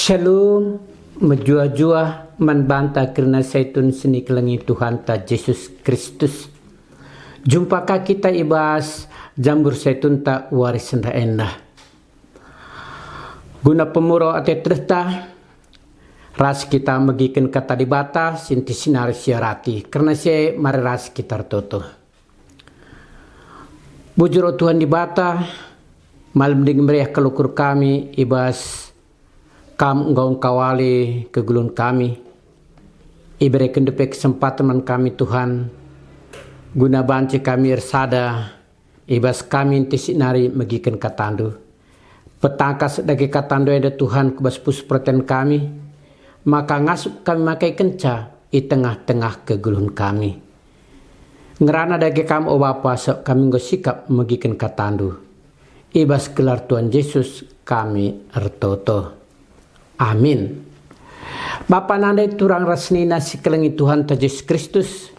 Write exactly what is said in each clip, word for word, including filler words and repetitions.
Shalom, mejuah-juah man banta kerina Saitun si nikelengi Tuhanta Jesus Kristus. Jumpa ka kita i bas jambur Saitunta wari sendah enda. Guna pemuro ate tedehta, ras kita megiken Kata Dibata si nti sinari siarati. Kerna si e, mari ras kita ertoto. Bujur, o Tuhan Dibata, malem ndai meriah kal ukur kami i bas Kam enggo engkawali kegeluhen kami. Iberekenndu pe kesempaten man kami, Tuhan, guna banci kami ersada i bas kami nti sinari megiken KataNdu. Petangkas dage KataNdu enda, Tuhan, ku bas pusuh perten kami, maka ngasup kami makaikenca i tengah-tengah kegeluhen kami. Ngerana dage Kam, o Bapa, sabap kami enggo sikap megiken KataNdu. I bas gelar Tuhan Jesus kami ertoto. Amin. Bapa, nande, turang ras senina si kelengi Tuhanta Jesus Kristus,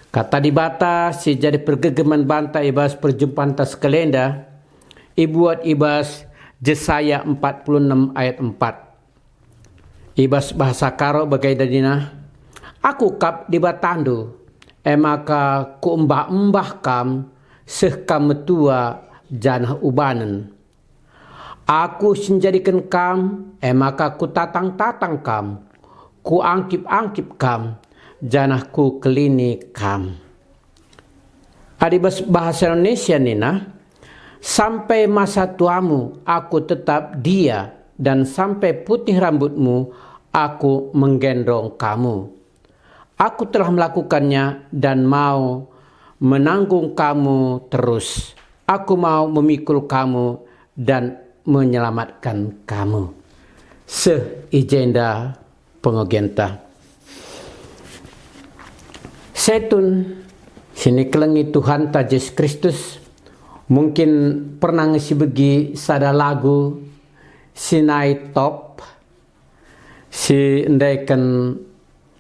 Kata Dibata si jadi pergegeh man banta i bas perjumpanta sekalenda ibuat i bas Jesaya empat puluh enem ayat empat. I bas bahasa Karo bagenda nina, "Aku kap Dibatandu, e maka kuembah-embah kam seh kam metua janah ubanen. Aku si njadiken kam, e maka kutatang-tatang kam, kuangkip-angkip kam, janah kukelini kam." Adi bas bahasa Indonesia nina, "Sampai masa tuamu aku tetap dia, dan sampai putih rambutmu aku menggendong kamu. Aku telah melakukannya dan mau menanggung kamu terus. Aku mau memikul kamu dan menyelamatkan kamu." Seh i jenda pengogenta. Setun si nikelengi Tuhanta Jesus Kristus, mungkin pernah nge sibegi sada lagu si nai top, si ndeken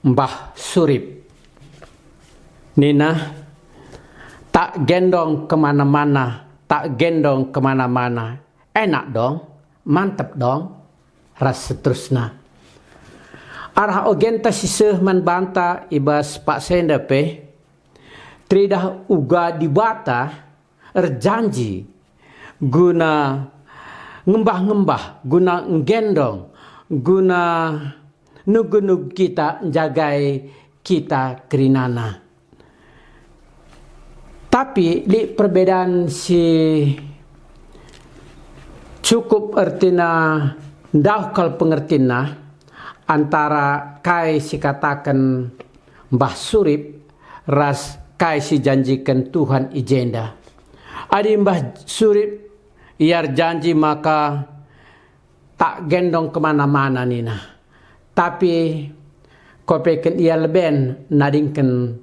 Mbah Surip. Nina, "Tak gendong kemana-mana, tak gendong kemana-mana. Enak dong, mantep dong," ras seterusna. Arah ogenta si seh man banta i bas paksa enda pe, teridah uga Dibata erjanji guna ngembah-ngembah, guna nggendong, guna nugu-nugu kita, njagai kita kerinana. Tapi lit perbedaan si cukup ertina ndauh kal pengertinna antara kai si kataken Mbah Surip ras kai si janjiken Tuhan i jenda. Adi Mbah Surip ia erjanji maka tak gendong kemana-mana nina. Tapi kopeken ia leben nadingken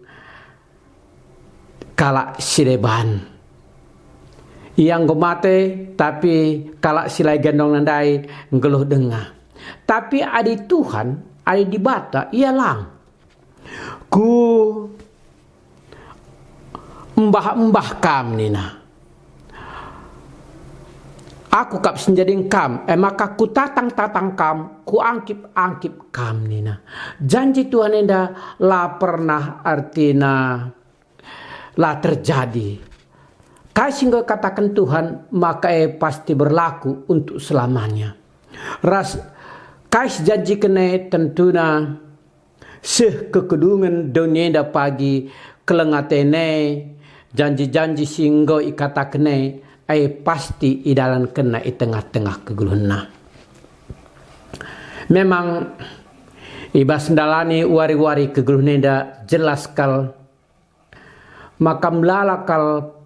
kalak si deban. Ia enggo mate, tapi kalak si la igendongna ndai nggeluh denga. Tapi adi Tuhan, adi Dibata, ia lang. Ku embah-embah kam nina. Aku kap si njading kam, e maka kutatang-tatang kam, kuangkip-angkip kam nina. Janji Tuhan enda la pernah artina la terjadi. Kai si enggo ikataken Tuhan, maka e pasti berlaku untuk selamanya. Ras kai si janjiken e tentuna seh kekedungen doni enda pagi, keleng aten e, janji-janji si enggo ikataken e, e pasti idalankenna i tengah-tengah kegeluhenna. Memang, i bas ndalani wari-wari kegeluhen enda jelas kal maka melala kal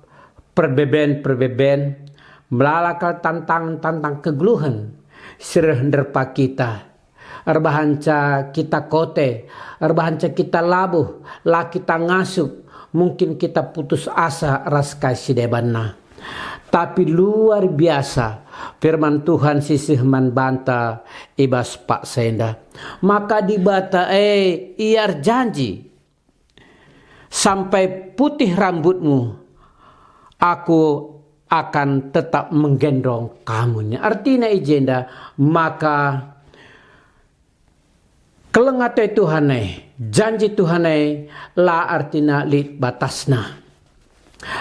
perbeben-perbeben, melala kal tantang-tantang kegeluhen si reh nderpa kita. Erbahanca kita kote, erbahanca kita labuh, la kita ngasup, mungkin kita putus asa ras kai si debanna. Tapi luar biasa firman Tuhan si seh man banta i bas paksa enda. Maka Dibata e ia erjanji, "Sampai putih rambutmu, Aku akan tetap menggendong kamu." Artina i jenda, maka Keleng ate Tuhan e, janji Tuhan e la ertina lit batasna.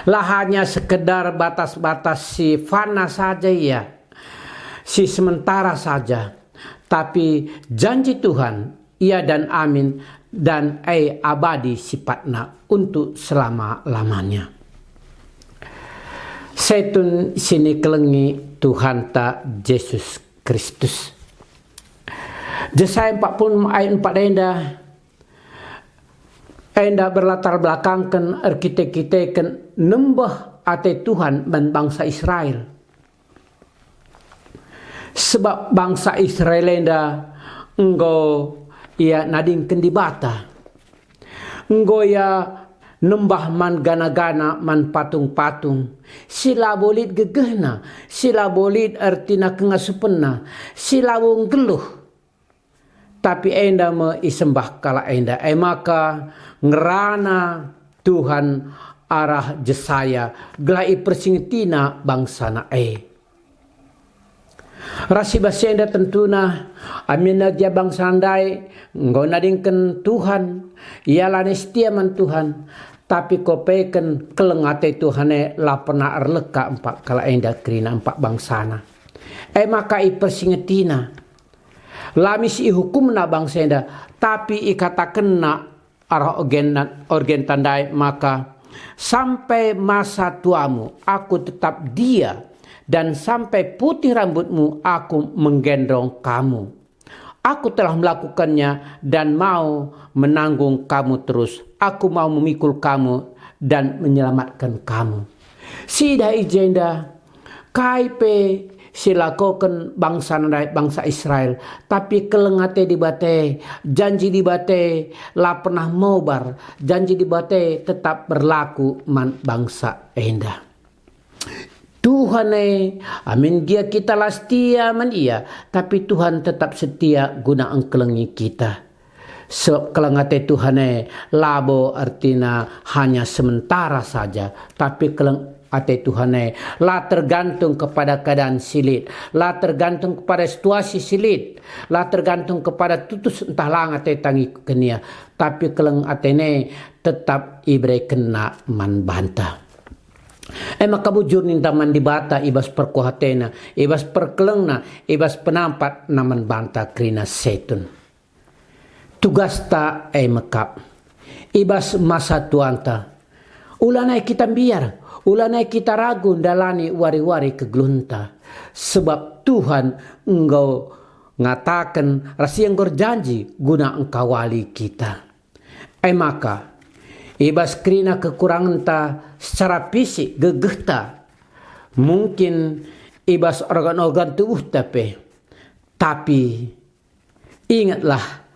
La hanya sekedar batas-batas si fana saja ia, si sementara saja, tapi janji Tuhan, ia dan amin, dan e abadi sifatna untuk selama-lamanya. Setun si nikelengi Tuhanta Jesus Kristus. Jesaya empat puluh ayat empat enda, enda berlatar belakangken erkite-kiteken nembeh ate Tuhan man bangsa Israel. Sebab bangsa Israel enda enggo ia nadingken Dibata. Enggo ia nembah man gana-gana, man patung-patung, si labo lit gegehna, si labo lit ertina kengasupenna, si labo nggeluh. Tapi enda me isembah kalak enda, e maka ngerana Tuhan arah Jesaya gelah ipersingetina bangsana e. Ras i bas enda tentuna, aminna gia bangsa ndai enggo nadingken Tuhan, ia lanai setia man Tuhan, tapi kopeken keleng ate Tuhan e la pernah erleka empat kalak enda kerina empat bangsana. E maka ipersingetina. La mis ihukumna bangsa enda, tapi ikatakenna arah orgen-, orgenta ndai maka, "Sampai masa tuamu aku tetap dia, dan sampai putih rambutmu aku menggendong kamu. Aku telah melakukannya dan mau menanggung kamu terus. Aku mau memikul kamu dan menyelamatkan kamu." Siidah i jenda, kai pe si lakoken bangsa ndai, bangsa Israel, tapi keleng ate Dibata e, janji Dibata e la pernah mobar, janji Dibata e tetap berlaku man bangsa enda. Tuhan e, amin gia kita la setia man Ia, tapi Tuhan tetap setia guna engkelengi kita. Sebab keleng ate Tuhan e labo ertina hanya sementara saja, tapi keleng ate Tuhan e la tergantung kepada keadaan si lit, la tergantung kepada situasi si lit, la tergantung kepada tutus ntah la nge ate tangih ku kenia, tapi keleng atena e tetap iberekenna man banta. E maka bujur ninta man Dibata i bas perkuatena, i bas perkelengna, i bas penampatna man banta kerina setun. Tugasta e mekap. I bas masa tuanta, ulanai kita mbiar, ulanai kita ragu ndalani wari-wari kegeluhenta, sebab Tuhan enggo ngataken ras Ia enggo erjanji guna engkawali kita. E maka, i bas kerina kekurangenta secara fisik gegehta, mungkin i bas organ-organ tubuhta pe, tapi ingetlah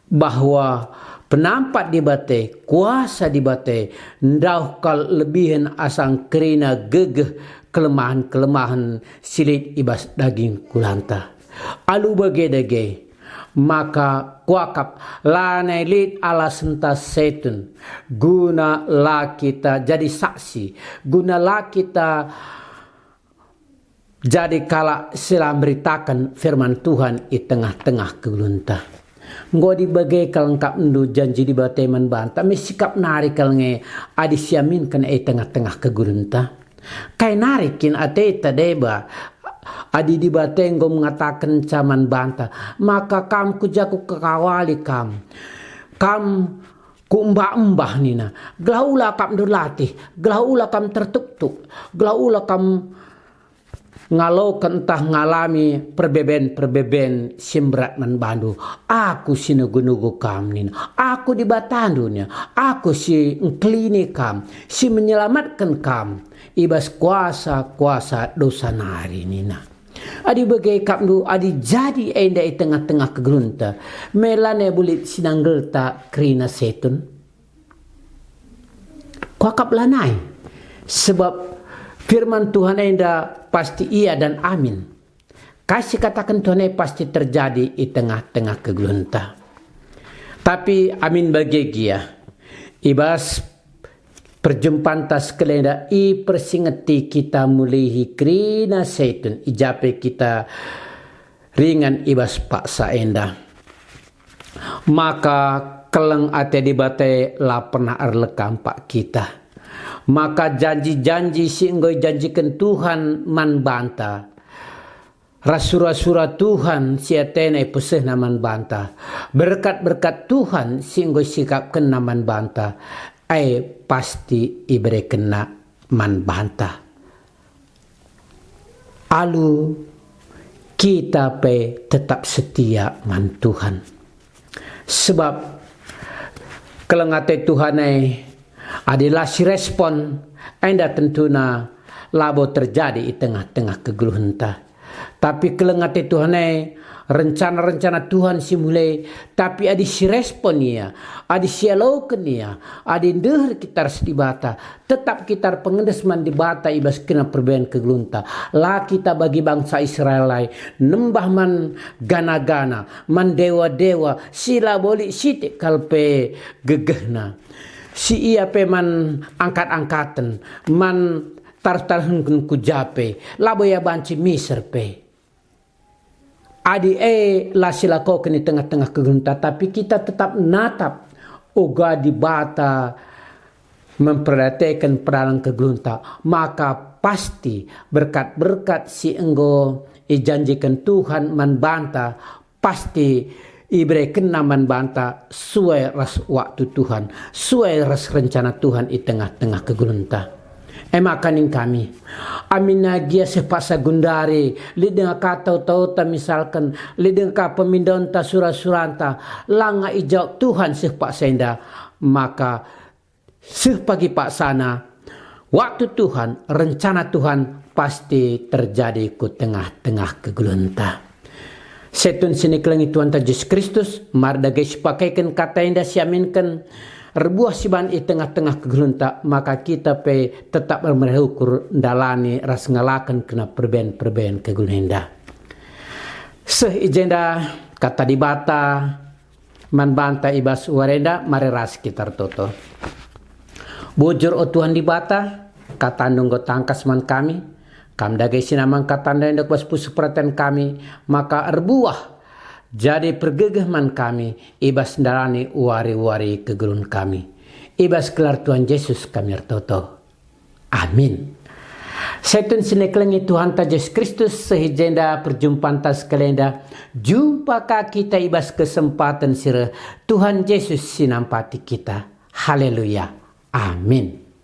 bahwa penampat Dibata, kuasa Dibata, ndauh kal lebihen asa engkerina gegeh kelemahen-kelemahen si lit i bas daging kulanta. Alu bage dage, maka kuakap lanai lit alasenta setun, guna la kita jadi saksi, guna la kita jadi kalak si la mberitaken firman Tuhan i tengah-tengah kegeluhenta. Enggo adi bage kal ngkapndu janji Dibata man banta, me sikap nari kal nge adi siaminken i tengah-tengah kegeluhenta. Kai nari kin ateta deba adi Dibata enggo mengatakenca man banta, maka kam ku ja kukawali kam. Kam ku embah-embah nina, gelah ula akapndu latih, gelah ula kam tertuktuk, gelah ula kam ngaloken ntah ngalami perbeben-perbeben si mberat man bandu. Aku si nugu-nugu kam nina. Aku Dibatandu nina. Aku si engkelini kam, si menyelamatken kam i bas kuasa-kuasa dosa nari nina. Adi bage akapndu, adi jadi enda i tengah-tengah kegeluhenta, me lanai bulit si nanggelta kerina setun? Kuakap lanai, sebab firman Tuhan enda pasti iya dan amin. Kai si kataken Tuhan e pasti terjadi i tengah-tengah kegeluhenta. Tapi amin bage gia, i bas perjumpanta sekalenda ipersingeti kita mulihi kerina setun, i ja pe kita ringan i bas paksa enda. Maka keleng ate Dibata la pernah erlekampak kita. Maka janji-janji si enggo ijanjiken Tuhan man banta, ras sura-sura Tuhan si atena ipesehna man banta, berkat-berkat Tuhan si enggo isikapkenna man banta, e pasti iberekenna man banta. Alu kita pe tetap setia man Tuhan. Sebab keleng ate Tuhan e, adi la sirespon, enda tentuna labo terjadi i tengah-tengah kegeluhenta. Tapi keleng ate Tuhan e, rencana-rencana Tuhan si mehuli, tapi adi sirespon ia, adi sialoken ia, adi ndeher kita ras Dibata, tetap kita erpengendes man Dibata i bas kena perbahan kegeluhenta. La kita bagi bangsa Israel ai nembah man gana-gana, man dewa-dewa si labo lit sitik kal pe gegehna. Si ia pe man angkat-angkaten, man taruh-taruhen ku ja pe, labo ia banci miser pe. Adi e la silakoken i tengah-tengah kegeluhenta, tapi kita tetap natap uga Dibata memperdiateken pedalan kegeluhenta, maka pasti berkat-berkat si enggo ijanjiken Tuhan man banta pasti iberekenna man banta sue ras waktu Tuhan, sue ras rencana Tuhan i tengah-tengah kegeluhenta. E maka nina kami, aminna gia seh paksa gundari, lit denga ka tau-tauta misalken, lit denga ka pemindonta sura-suranta, langa ijawab Tuhan seh paksa enda, maka seh pagi paksana, waktu Tuhan, rencana Tuhan pasti terjadi ku tengah-tengah kegeluhenta. Setun si nikelengi Tuhanta Jesus Kristus, mari dage sipakeken kata enda siaminken erbuah siban i tengah-tengah kegeluhenta, maka kita pe tetap ermeriah ukur ndalani ras ngalaken kena perbahan-perbahan kegeluhen enda. Seh i jenda kata Dibata man banta i bas wari enda, mari ras kita ertoto. Bujur, o Tuhan Dibata, kataNdu enggo tangkas man kami. Kam dage sinamang kataNdu enda ku bas pusuh peraten kami, maka erbuah jadi pergegeh man kami i bas ndalani wari-wari kegeluhen kami. I bas gelar Tuhan Jesus kami ertoto. Amin. Setun si nikelengi Tuhanta Jesus Kristus, seh i jenda perjumpanta sekali enda, jumpa ka kita i bas kesempaten si reh, Tuhan Jesus si nampati kita. Haleluya. Amin.